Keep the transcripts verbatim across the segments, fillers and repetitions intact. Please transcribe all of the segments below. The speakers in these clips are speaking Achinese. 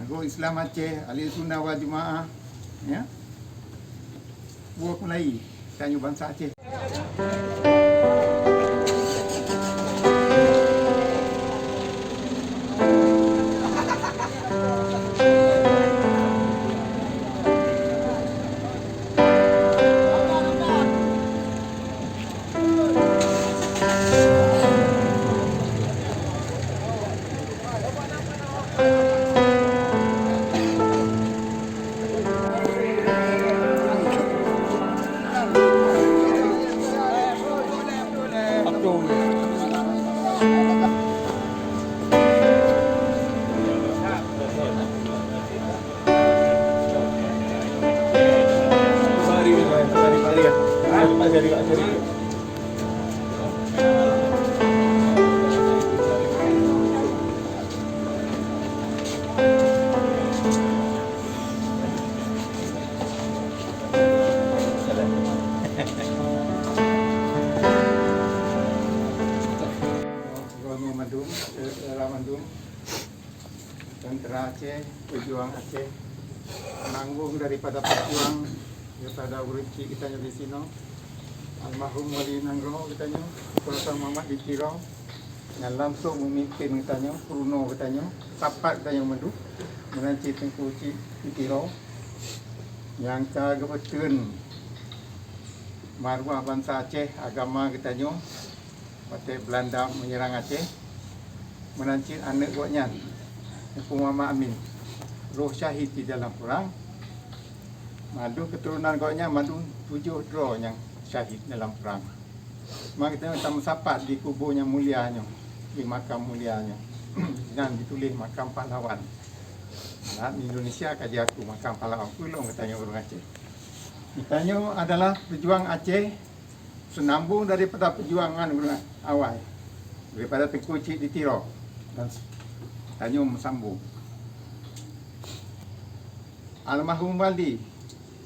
Go Islam Aceh, Ahli Sunnah wal Jamaah, ya. Buah mulai, tanyoe bansa Aceh. Mandum, eh, mandum. Tentera Aceh, pejuang Aceh, penanggung daripada pejuang daripada ureueng chik geutanyoe di sinoe, almarhum Wali Nanggroe geutanyoe, Sultan Muhammad di Tiro, nyang langsong memimpin geutanyoe, peurunoe geutanyoe, sapat geutanyoe mandum, meunan cit Teungku Chik di Tiro, nyang ka geupeuteun maruah bansa Aceh, agama geutanyoe, watèe Belanda menyerang Aceh, meunan cit aneuk gobnyan, Teungku Muhammad Amin, roh syahid di dalam perang. Mandum keturunan gobnyan mandum tujoh droe nyang syahid dalam perang. Maka geutanyoe tameusapat di kubu nyang mulia nyoe, di makam mulia nyoe. Nyan dituléh makam pahlawan. Nah, di Indonesia ka jiaku makam pahlawan. Peue lom geutanyoe ureueng Aceh. Geutanyoe adalah pejuang Aceh. Seunambong daripada peujuangan ureueng awai, daripada Teungku Chik di Tiro, dan tanyoe meusambong. Almarhum Wali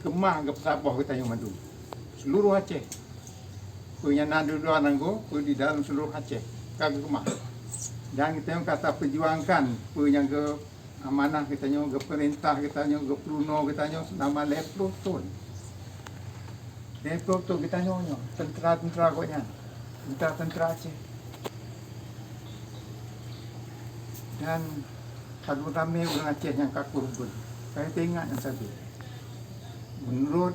keumah geupeusaboh geutanyoe mandum, seuluruh Aceh. Peue nyang na di luwa nanggroe, peue di dalam seuluruh Aceh ka geukeumah. Dan geutanyoe ka tapeujuangkan peue nyang geu amanah geutanyoe, geupeurintah geutanyoe, geupeurunoe geutanyoe seulama lhèe ploh thon. Lhèe ploh thon geutanyoe nyoe, teuntera-teuntera gobnyan, teuntera-teuntera Aceh. Dan padum ramé ureueng Aceh nyang ka korban, ka teuingat nyang sabe. Meunurot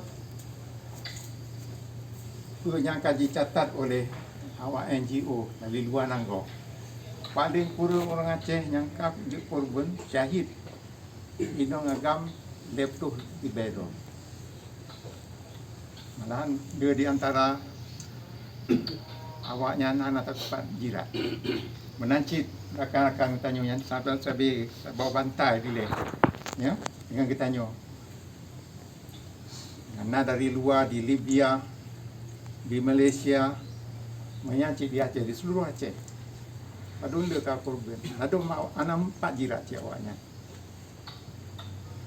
peue nyang ka jicatat oleh awak N G O dari luwa nanggroe, paleng kureueng ureueng Aceh nyang ka jeuet korban syahid inong agam lhèe ploh ribèe droe. Malahan dua di antara awaknyan hana tatupat jirat. Meunan cit rakan-rakan geutanyoe nyan sabe-sabe saboh bantai dilèe, ya, deungon geutanyoe. Na dari luwa, di Libya, di Malaysia, meunan cit di Aceh, di seuluruh Aceh. Padum le ka korban, ladôm ma-, anam pat jirat cit awaknyan.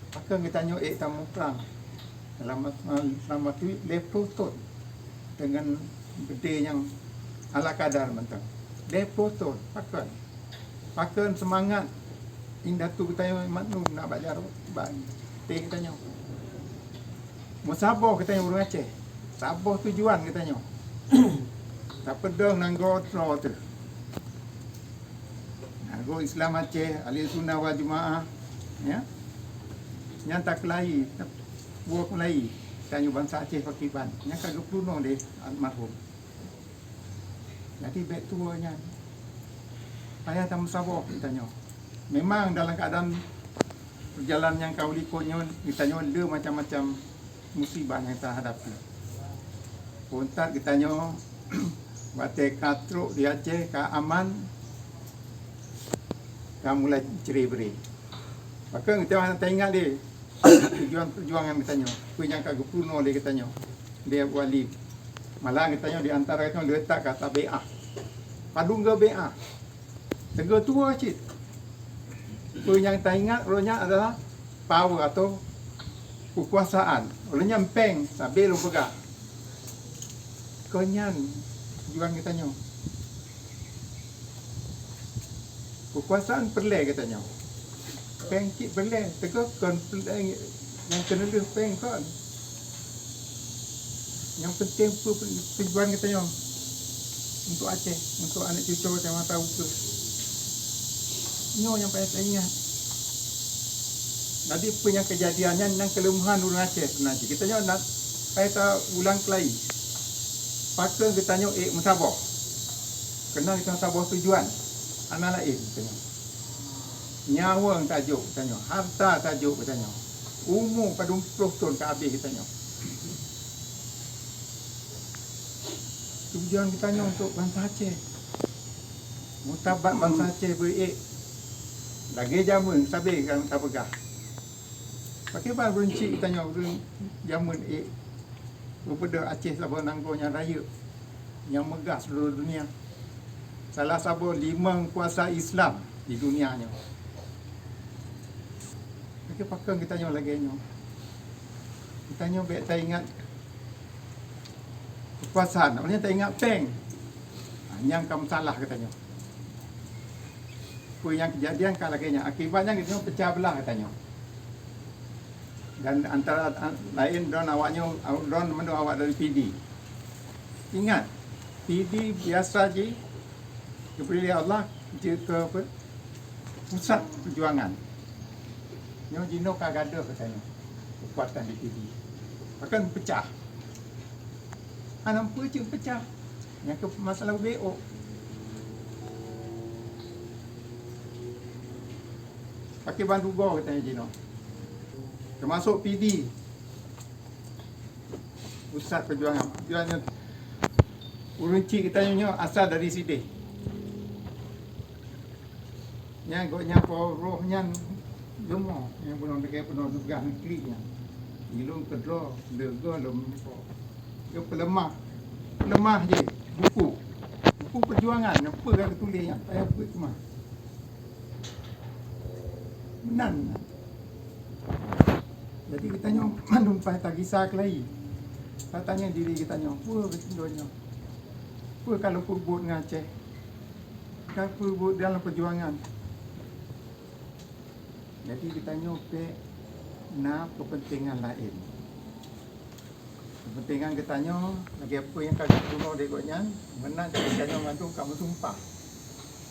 Pakon geutanyoe ék tamuprang dalam, dalam waktu lhèe ploh thon deungon beudé nyang ala kadar mantong? Lhèe ploh thon, pakon? Pakon seumangat indatu geutanyoe mandum na bak jaroe, bak até geutanyoe? Meusaboh geutanyoe ureueng Aceh, saboh tujuan geutanyoe. Tapeudong nanggroe droe teuh. Nanggroe Islam Aceh, Ahli Sunnah wal Jamaah, ya. Nyan takeulai, tapuwoe keulai tanyoe bansa Aceh pakriban nyang ka geupeurunoe lé almarhum. Jadi bèk tuwoe nyan. Payah tameusaboh geutanyoe. Memang dalam keuadaan peujalan nyang ka u likot nyoe, geutanyoe le macam-macam musibah nyang tahadapi. Phôn that geutanyoe watèe ka trok di Aceh ka aman, ka mulai cre-bre. Maka geutanyoe hana taingat lé tujuan peujuangan geutanyoe, peue nyang ka geupeurunoe lé geutanyoe lé Abu Ali. Malah geutanyoe di antara geutanyoe le that ka tabai'ah. Padum geubai'ah. Teungku tuwoe cit. Peue nyang taingat uroe nyan adalah power atau keukuasaan. Uroe nyan péng sabe lôn peugah. Kon nyan tujuan geutanyoe. Keukuasaan peureulèe geutanyoe. Péng cit peureulée, teungoh kon peureulée nyang keuneulheueh péng kon. Nyang penting peue tujuan geutanyoe untuk Aceh, untuk aneuk cucoe geutanyoe masa ukeue. Nyoe nyang payah taingat. Jadi peue nyang keujadian nyan, nyan keuleumahan ureuëng Aceh seubeuna jih. Geutanyoe na payah taulang keulayi. Pakon geutanyoe ék meusaboh? Keunan geutanyoe saboh tujuan, hana laén geutanyoe. Nyawöng tajok geutanyoe, hareuta tajok geutanyoe, umu padum ploh thon ka habéh geutanyoe. Tujuan geutanyoe untuk bansa Aceh. Meutabat bansa Aceh beu ék lagée jamén sabé nyang tapeugah. Pakriban ureuëng chik geutanyoe, ureuëng jamén ék geubeudôh Aceh saboh nanggroe nyang rayeuk, nyang meugah seuluruh dunia, salah saboh limong kuasa Islam di dunia nyoe. Pakon geutanyoe lagée nyoe? Geutanyoe bék taingat keukuasaan, awaknyan taingat péng. Ha, nyang ka meusalah geutanyoe. Peue nyang keujadian ka lagée nyan, akibatnya geutanyoe peucah beulah geutanyoe. Dan antara laén droen awaknyoe, droen mandum awak dari Pidie. Ingat, Pidie biasa jih geubri lé Allah jeuet keu pusat peujuangan. Nyoe jinoe ka gadôh geutanyoe keukuatan di Pidie. Pakon peucah? Hana peue cit peucah. Nyang keu masalah B O. Pakriban dugoe geutanyoe jinoe. Teumasok Pidie. Pusat peujuangan. Peujuangan ureuëng chik geutanyoe nyoe asal dari sideh. Nyan gobnyan po roh nyan leumo nyang bunoe lagée bunoe tugaih nyan klik nyan. Ilôn keudroe leugoe lom nyoe po. Geupeuleumah. Peuleumah jih buku. Buku peujuangan nyang peue ka geutuléh nyan, payah beuet teuma. Meunan. Jadi geutanyoe mandum payah tagisa keulayi. Tatanyong diri geutanyoe, peue donya? Peue ka lôn peubuet ngon Aceh? Ka peubuet dalam peujuangan. Jadi geutanyoe bék na keupeuntengan laén. Keupeuntengan geutanyoe lagée peue nyang ka geupurunoe lé gobnyan, meunan cit geutanyoe mandum ka meusumpah.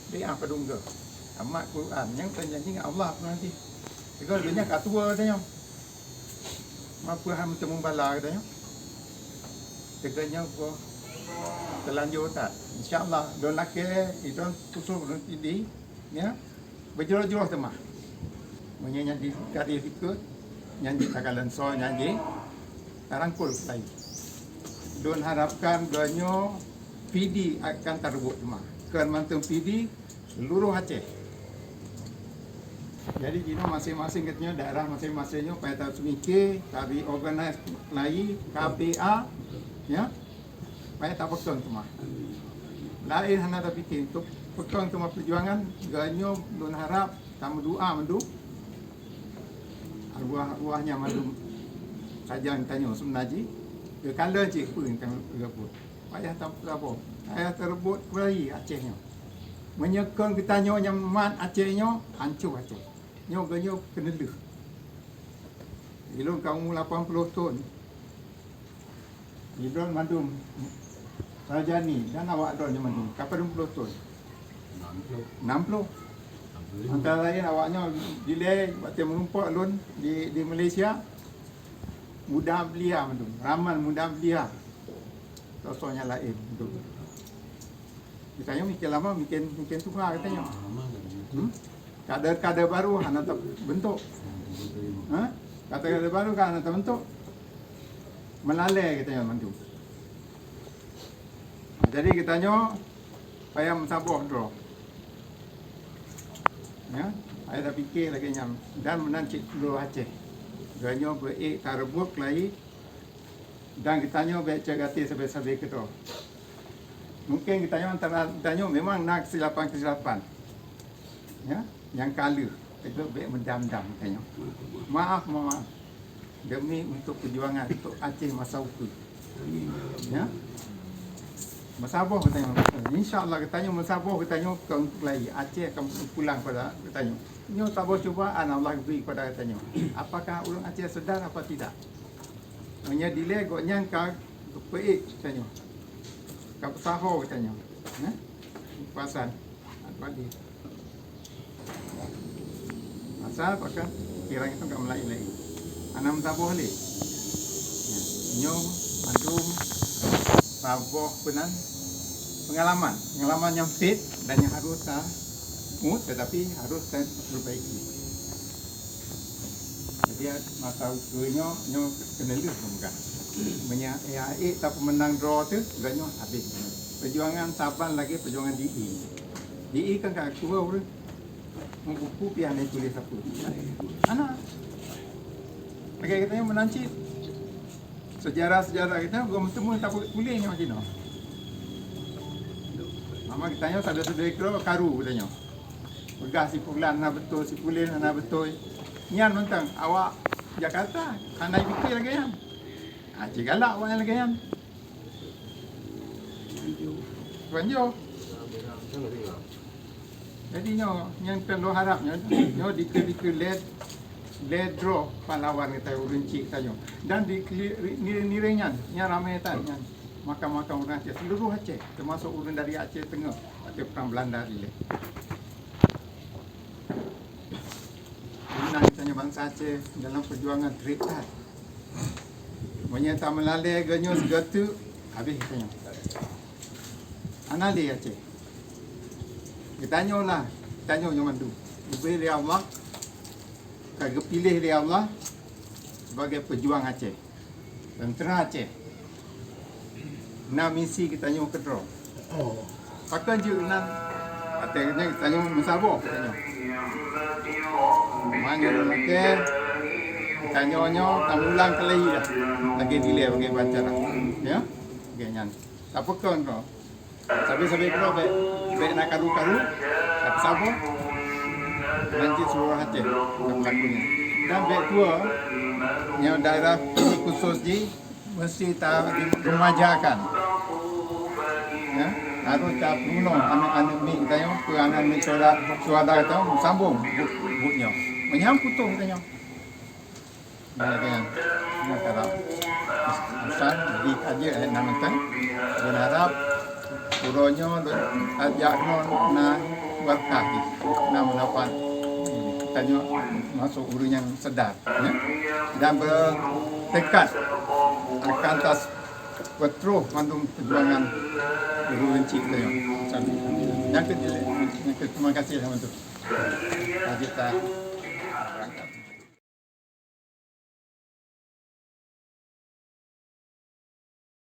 Doa padum goe. Amat Quran nyang teujanji ngon Allah peunan jih. Sigoe donya ka tuwoe geutanyoe. Ma peue han meuteumé bala geutanyoe? Sigoe nyoe boh teulanjô that. Insya Allah, lôn lakée, idong khusos lôn Pidie, ya. Beujroh-jroh teuma. Meunyoe nyan di, ka di likot, nyan jih takalon soe nyan jih tarangkol keulayi. Lôn harapkan donya Pidie akan tareubot teuma. Kon mantong Pidie, seuluroh Aceh. Jadi jinoe maséng-maséng geutanyoe daerah maséng-maséng nyoe payah taseumiké, tabi organize keulayi K P A, ya. Payah tapeukong teuma. Laén hana tapiké, untuk peukong teuma peujuangan, geutanyoe lôn harab tameudoa mandum. Arwah-arwah nyang mandum sajan tanyoe seubeuna jih, geukalon cit peue nyang ka geubuet. Payah tapeugah boh, payah tareubot keulayi Aceh nyoe. Meunyoe kon geutanyoe nyang mat Aceh nyoe, hanco Aceh. Nyoe geutanyoe keuneulheueh. Ilôn ka umu lapan ploh thon. Idong mandum Sarjani dan awak droe nyoe mandum ka padum ploh thon? Enam ploh. Antara laén awak nyoe dilée watée meurumpok lôn di, di Malaysia. Muda belia mandum, raman muda belia. Soe-soe nyang laén mandum. Geutanyoe mikir lama, mikir, mikir tuha geutanyoe. Hmm? Kader-kader baru hana tabentuk. Ha? Kader-kader baru kan hana tabentuk. Meulalée geutanyoe mandum. Jadi geutanyoe payah meusaboh droe. Ya, payah tapiké lagée nyan. Dan meunan cit seuluroh Aceh. Geutanyoe beu ék tareubot keulayi dan geutanyoe bék cok até sabe-sabe keudroe. Mungken geutanyoe antara geutanyoe memang na keusilapan-keusilapan. Ya, nyang ka lheueh, teuma bék meudam-dam geutanyoe. Maaf, mohon maaf. Demi untuk peujuangan untuk Aceh masa ukeue. Ya. Meusaboh geutanyoe. Insya Allah geutanyoe meusaboh geutanyoe kon lagée Aceh akan pulang pada geutanyoe. Nyoe saboh cubaan Allah geubri kepada geutanyoe. Apakah ureuëng Aceh sedar apa tidak? Meunyoe dilée gobnyan ka geupeuék geutanyoe. Ka peusaho geutanyoe. Nah, puasan. Apa di? Asal pakai pikiran itu enggak melayu-layu. Anak meusaboh lé. Ya, nyoe mandum saboh peunan pengalaman. Pengalaman yang pahit dan yang harus ta mut, tetapi harus ta perbaiki. Jadi masa ukeue nyoe, nyoe keuneulheueh meugah. Meunyoe ya ék ta peumeunang droe teuh, geutanyoe habéh. Perjuangan saban lagée perjuangan di I. Di I kan ka ketua ureuëng. Meubuku pian dituléh sapeue? Hana. Lagée geutanyoe meunan cit. Sejarah-sejarah geutanyoe gom teumé tapeutuléh nyoe jinoe. Mama geutanyoe sabe-sabe keudroe karu geutanyoe. Peugah si pulan hana beutôi, si pulen hana beutôi. Nyan mantong awak Jakarta hana jipike lagée nyan. Ha, cit galak awak nyan lagée nyan. Tuan Jo. Jadi nyoe nyang keu lôn harap nyoe, nyoe dikeue-dikeue lé, lé droe pahlawan geutanyoe ureuëng chik tanyoe. Dan di nireng-nireng nyan, nyan ramé that nyan makam-makam ureuëng Aceh, seluruh Aceh, termasuk ureuëng dari Aceh Teungoh atau perang Belanda dilée. Meunan tanyoe bansa Aceh dalam perjuangan treb that. Meunyoe tameulalée geutanyoe sigoe teuk, habéh geutanyoe. Hana lé Aceh. Geutanyoe lah, geutanyoe nyoe mandum. Geubri lé Allah, ka geupiléh lé Allah sebagai pejuang Aceh. Tentera Aceh. Na misi geutanyoe keudroe. Pakon jeuet nan? Watée nyan geutanyoe meusaboh geutanyoe. Meunyoe lôn lakée, geutanyoe nyoe tamulang keulai dah. Lagée dilée, lagée bancara. Ya? Lagée nyan. Tapeukeun droe. Sabe-sabe keudroe bék, bék na karu-karu, tapi saboh. Nyan cit seluruh Aceh ka meulaku nyan. Dan bék tuwoe, nyoe daerah khusus jih meusti taremajakan. Ya, harôh tapeurunoe aneuëk-aneuëk miet geutanyoe, keu aneuëk-aneuëk syuhada, syuhada geutanyoe, meusambong buet, buet nyoe. Meunyoe putôh geutanyoe. Nah, lagée nyan. Nyoe harap pesan di aja eh, nang entah. Lôn harap uroe nyoe lôn ajak nyoe na berkah jih, na manfaat. Tanyoe masuk ureuëng nyang sedar, ya. Dan bertekad akan tas peutroh mandum perjuangan ureuëng chik tanyoe. Nyang keu, nyang keu, terima kasih sama tu. Lanjut, ah.